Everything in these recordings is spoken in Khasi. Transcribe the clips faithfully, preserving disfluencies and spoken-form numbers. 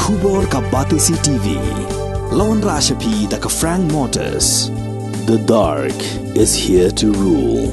Khubor ka Batesi T V. La wanrah sha phi da ka Frank Motors. The dark is here to rule.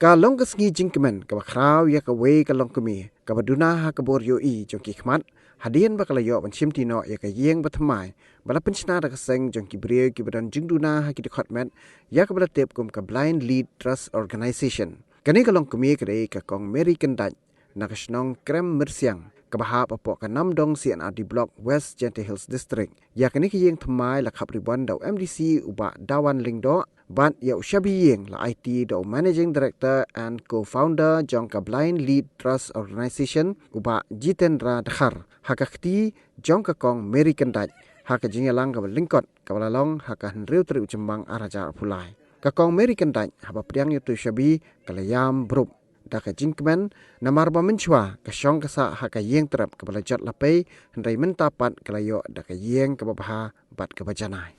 Ka long ka sngi jingkmen kaba khraw ïa kawei ka longkmie kaba duna ha ka bor ïohi jong ki khmat, hadien ba ka la ïoh ban shimti noh ïa ka ïing bathymmai ba la pynshna da ka seng jong ki briew kiba don jingduna ha ki dkhot met, ïa kaba la tip kum ka Blind Lead Trust Organization. Kane ka longkmie ka dei ka Kong Mary Kyndait na ka shnong Krem Myrsiang, kaba hap hapoh ka Namdong C and R D Block, West Jaintia Hills District. Ïa kane ka ïing thymmai la khap ribbon da u M D C u Bah Dawan Lyngdoh, bad ïa u shabi ïing la aiti da u Managing Director and Co-founder jong ka Blind Lead Trust Organization, u Bah Jitendra Dkhar, ha ka kti jong ka Kong Mary Kyndait, ha ka jingïalang kaba lyngkot kaba la long ha ka hynriew tarik u Jymmang ar hajar arphew lai. Ka Kong Mary Kyndait haba pdiang ïa uto u shabi ka la ïam brum da ka jingkmen, namar ba mynshuwa ka shong ka sah ha ka ïing trep kaba la jot la pei, hynrei mynta pat ka la ïoh da ka ïing kaba bha bad kaba janai.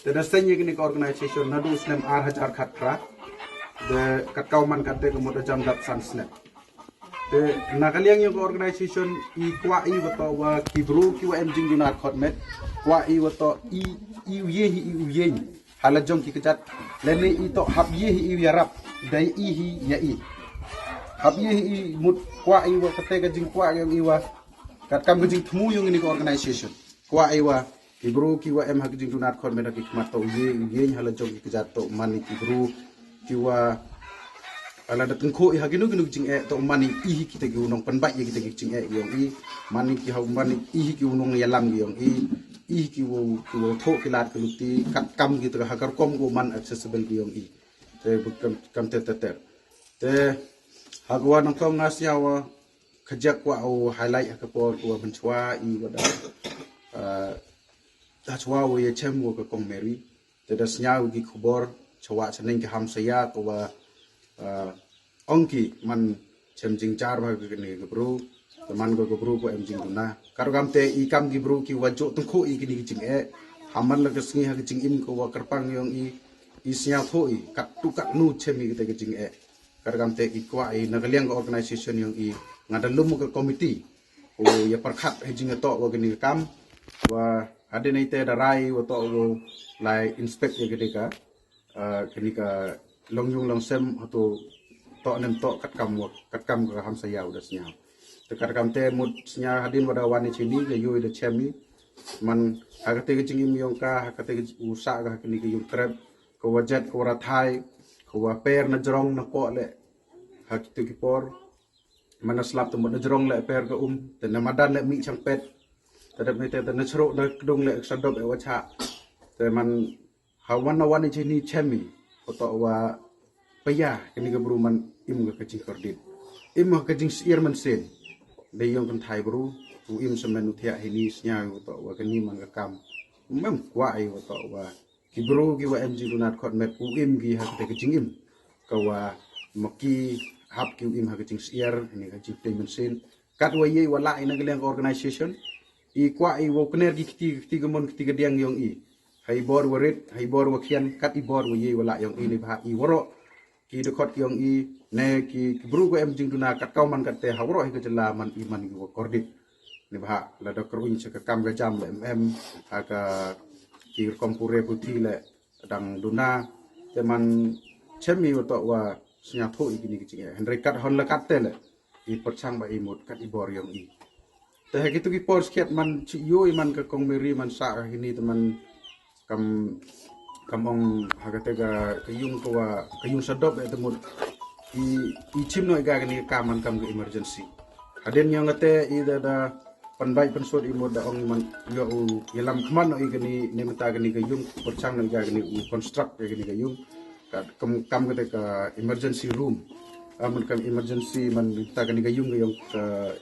Te da seng ïa kane ka organization naduh u snem ar hajar khatphra. Te katkum man kata ka mut da jam dap san snem. Te na ka liang ïa ka organization i kwah i wa toh wa ki bru ki wa em jingduna dkhot met. Kwah i wa toh i, i u ïeng hi i u ïeng ha la jong ki kjat. Lane i toh hap ïeng hi i u ïarap da i hi ïa i. Hap ïeng hi i mut kwah i wa kata ka jingkwah ïa i wa katkam ka jingthmu ïa kane ka organization. Kwah i wa ki bru ki wa em ha ki jingduna dkhot met ha ki khmat toh u ïeng, u ïeng ha la jong ki kjat toh man i ki bru ki wa ala da tyngkhuh i ha kino kino ki jingeh toh man i hi kita ki u nongpynbeit ïa kita ki jingeh ki ong i. Man i ki ha man i hi ki u nongïalam ki ong i. I hi ki wa, ki wa thoh ki lad ki luti katkam kita ha ka rukom ka wa man accessible ki ong i. Te kam, kam ter ter ter. Te ha ka wa nangtong nga sngew wa ka jaka wa u highlight ha ka por ka wa mynshuwa i wa da, ah, da shuwa wa ïa chem wa ka Kong Mary. Te da sngew ki khubor shuwa shaneng ka hamsaïa ka wa, ah, ong ki man chem jingjar ba ka kane ka bru. Te man ka ka bru ka em jingduna. Ka rukom te i kam ki bru ki wa ju tyngkhuh i kine ki jingeh. Ha man la ka sngi ha ka jingim ka wa kyrpang ïong i. i sñiawthuh i katto katno chem i kata ka jingeh. Katba kam te i kwah i na ka liang ka organization yong i, nga da lum ka committee u ya pyrkhat ha jingtoh wa kani ka kam, wa hadien ite da rai wa toh wa lai inspect ya kani ka, ah, kani ka long yung long sem hato toh nem toh katkam wa katkam ka hamsayaw da sñiaw. Te katba kam te mut sñiaw hadien wa da wan i chini ka yoh i da chem i, man ha kata ka jingim yong ka, ha kata ka u sah ka ha kani ka yung krep, ka wa jet ka wa rathai, ka wa per na jrong na koh le ha kitu ki por. Man na slap te mut na jrong le per ka um, te na madan le mih chang pet. Te dep ni te, te na chro na kdung le sa dop e wa cha. Te man ha wan na wan i chini chem i, ko toh wa paya kani ka bru man im ka ka jingkordit. Im ka jingsier man sen. Dei yong kan thai bru, u im semen u thiah hini sñiaw ko toh wa kani man ka kam. Mem kwah i ko toh wa ki bru ki wa em jingduna khot met u im ki ha kata ka jingim. Ka wa ma ki hap ki u im ha ka jingsier, ni ka jingtei man sen. Katwa ye wa lah i na ka liang ka organization, i kwah i wa kner ki kti, kti ka mon, kti ka diang yong i. Hai bor wa rit, hai bor wa khian, kat i bor wa ye wa lah yong i ni bha i waroh. Ki da khot ki yong i, ne ki, ki bru ko em jingduna kat kaw man kat te ha waroh hi ka jylla man i man i wa kordit. Ni bha la da kruin cha ka kam ka jam le em em, ha ka ki rukom pure puthi le dang duna, te man chem i wa toh wa sñiawthuh i kini ki jingeh. Hynrei kat hon la kat te le i pyrchang ba i mut kat i bor yong i. Te ha kitu ki por skhet man chi yo i man ka kong Mary man sa ka hini te man kam, kam ong ha kata ka, ka yung ka wa, ka yung sa dop e te mut i, i chim no i ga kani ka man kam ka emergency. Hadien yong kata i da, da pan bai pan sot i mut da ong man yo u i lam kman no i kani ni mata kani ka yung pyrchang no i ga kani u construct i kani ka yung. Ka kam, kam kata ka emergency room. Ah, man kam emergency man ta kani ka yung ka yong ka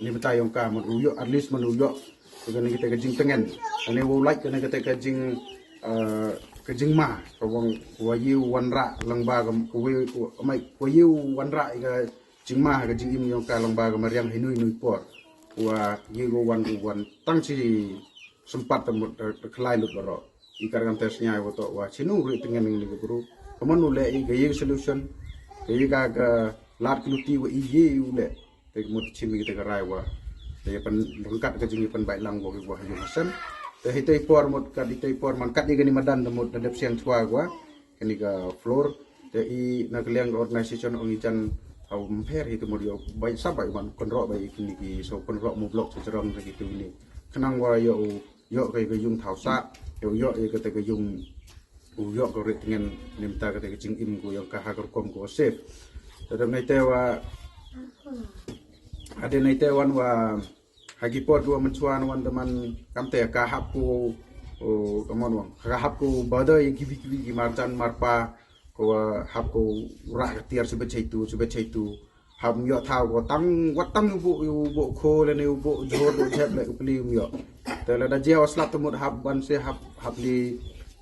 ni mata yong ka man u yo, at least man u yo. Ka kani kata ka jingtngen. Ani u like kani kata ka jing, ah, ka jingma. Ka wang wa yu wan ra lang ba ka wa yu mai wa yu wan ra i ka jingma ha ka jingim yong ka lang ba ka mariang hi nui nui por. Wa yu wan wan tang chi sempat te mut te khlai lut baroh. I kar kam te sñiaw wa toh wa chinu ri tngen ni ka bru. Ka man u le i ka ye solution. Ka ye ka, ka lad ka luti wa i ye u le. Te ka mut chim i te ka rai wa te ya pan rengkat ka jing i pan bai lang wa ki wa ha yung ha sem. Te hi te i por mut kat i te i por man kat i kani madan te mut da dep siang chwa wa kani ka floor. Te i na ka liang ka organization ong i jan ha u mpher hi te mut yo bai sa bai man konro bai i kini ki so konro mu blok sa jrong sa ki tu ni. Khnang wa yo u yo ka, ka yung thaw sa, yo yo i kata ka yung u yo ka rit ngen ni mata kata ka jingim ko yo ka ha ka rukom ko safe. Te dam nai te wa hadien nai te wan wa ha ki por ki wa mynchwa wan te man kam te ka hap ko, o, ka mon wang ka hap ko bada i ki bi ki bi ki marjan marpa ko wa hap ko ra ka tiar subet chaitu subet chaitu. Hap yoh thaw ko tang wat tang u bu u bu ko le ne u bu jor u jep le u pli um yoh. Te la da jia wa slap te mut hap ban se hap hap li,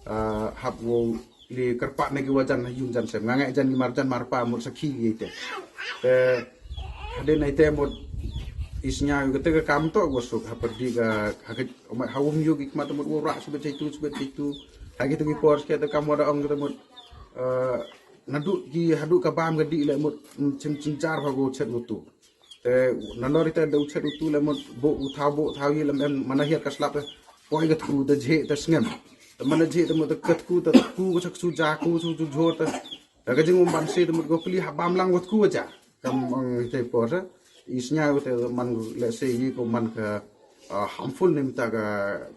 ah, hap wo li kerpak na ki wajan yung jan sem nga ngai jan ki marjan marpa mut sakhi ye te. Te hadien nai te mut i sñiaw ka te ka kam to wa suk ha perdi ka ha ka ha um yoh ki kma te mut wa ra subet chaitu subet chaitu. Ha ki te ki por ke te kam wa da ong te mut, eh, nadu ki hadu ka bam ka di le mut chim chim jar ha ko chet wutu. Te nalor ite da u chet wutu le mut bo u thaw bo thaw yi le em mana hiat ka slap te. Poi ka tku da jhe te sngem. Te mana jhe te mut te ka tku te tku ka chak su ja ku su ju jhor te. Te ka jing um ban se te mut ko pli ha bam lang wat ku ja. Kam ang te por te. I sñiaw te man le se yi ko man ka, ah, harmful ni mata ka,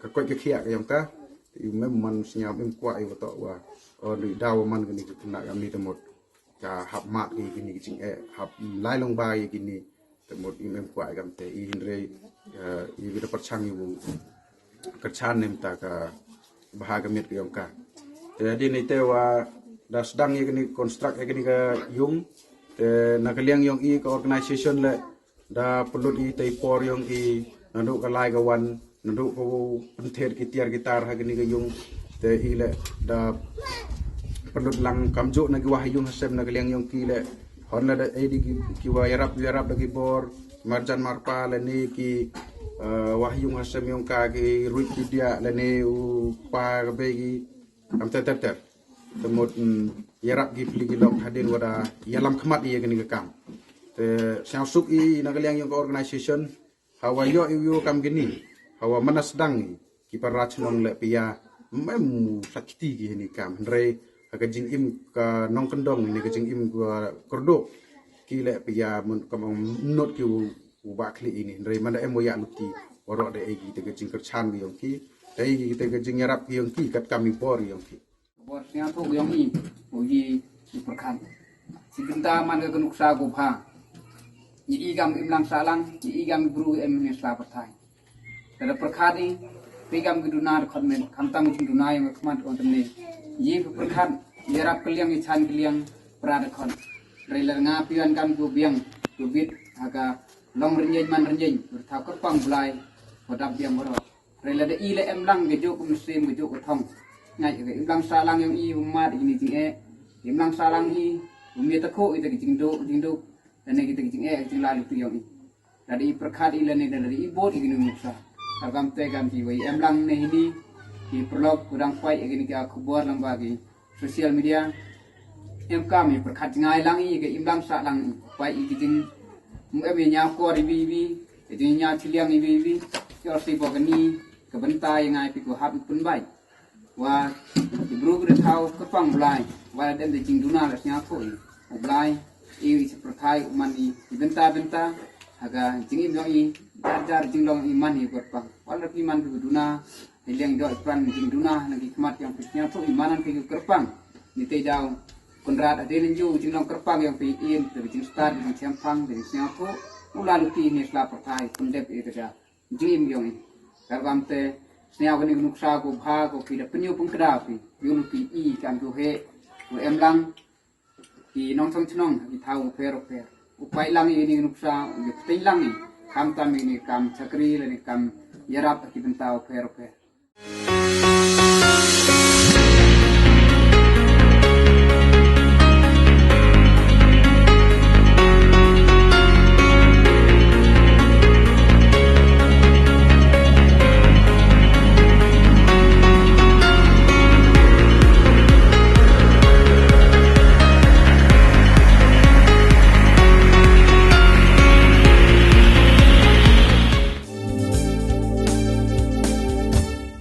ka koi ka khia ka yong ka. I mem man sñiaw mem kwah i wa toh wa. Oh, ni daw man ka ni ka kena ka ni te mut. Ka hap mat ki kini ki jingeh, hap lai long ba i kini. Te mut i mem kwah i kam te i hynrei, eh, i bida pyrchang i bu kyrchan nem ta ka bha ka miet ka yong ka. Te hadien ite wa da sdang i kini construct i kini ka yung. Te na ka liang yong i ka organization le da pynlut i te i por yong i naduh ka lai ka wan, naduh ka u pynther ki tiar ki tar ha kini ka yung. Te i le da pynlut lang kamjuh na ki wah yung ha sem na ka liang yong ki le. Hon la da ei di ki, ki wa yarap yarap da ki bor marjan marpa lane ki, eh, wah yung ha sem yong ka ki ruit ki dia lane u pa ka bei ki. Am ter ter ter. Te mut, mm, ïarap ki pli ki lok hadien wa da ïalam khmat ïa kane ka kam. Te sngewsuk i na ka liang yong ka organisation, hawa ïoh ïa u kam kini, hawa man la sdang i, ki para chnong leh pia, mem sakti ki hini kam. Hynrei ha ka jingim ka nongkyndong ne ka jingim ka kordok, ki leh pia mun kam ong not ki u, u ba khli ini. Hynrei man da em wa ïa luti, waroh da ei ki te ka jingkyrchan ki yong ki, da ei ki te ka jingïarap ki yong ki, kat kam i bor yong ki. Bor sngewthuh yong i, u i, i pyrkhat. Shi bynta man ka nuksa ko bha. Ngi i kam imlang sahlang, ngi i kam bru em ne sla pyrthai. Kada pyrkhat i, pi kam ki duna da khot men, khamtam ki duna yong ka khmat ong tymne. Yi pyrkhat, ïarap kylliang i chan kylliang, pra da khot. Rei la nga pian kam ko biang, ko bit, ha ka long rynjeng man rynjeng, bertha kyrpang Blai, ko dap biang baroh. Rei la da i la em lang ka juk ka mynsiem ka juk ka thong. Ngai ka imlang sahlang yong i, u mat i ni jingeh. Imlang sahlang i, u mia ta kho i ta ka jingduk, jingduk. Lane ki ta ka jingeh, ka jingla luti yong i. Lada i pyrkhat i lane lada i bot i kini nuksa. Ka kam te kam ki wa i em lang ne hini. Ki pyrlok u dang pait i kini ka khubor lang ba ki social media. Em kam i pyrkhat jngai lang i ka imlang sahlang i. Pait i ki jing, em i nya kor i bi i bi. Ki jing nya chiliang i bi i bi. Ki or si bo kani ka bynta i ngai pi ko hap i pynbai. Wa ki bru ki da thaw kyrpang Blai, wa la dem da jingduna la sngewthuh i. U Blai, i u i sa pyrthai u man i, i bynta bynta, ha ka jingim yong i, jar jar jinglong i man i kyrpang. Wa la ki man ki duna, i liang doh i pran jingduna, na ki khmat yong phi sngewthuh i man an phi kyrpang. Ni te daw, Kynrad hadien lynju jinglong kyrpang yong phi in, da jingstad, da jingsngewthuh, da jingsngewthuh, u la luti ni sla pyrthai, pyndep i ka ja. Jingim yong i. Karbam te, sniaw kani ka nuksa ko bha ko phi da pynïoh pynkda phi. Yong phi i kam ko he, ko em lang. Ki nongchong chnong, ki thaw ko pher ko pher. U pait lang i ni ka nuksa, u ïa pteng lang i. Khamtam i ni kam chakri, la ni kam ïarap ki bynta ko pher ko pher.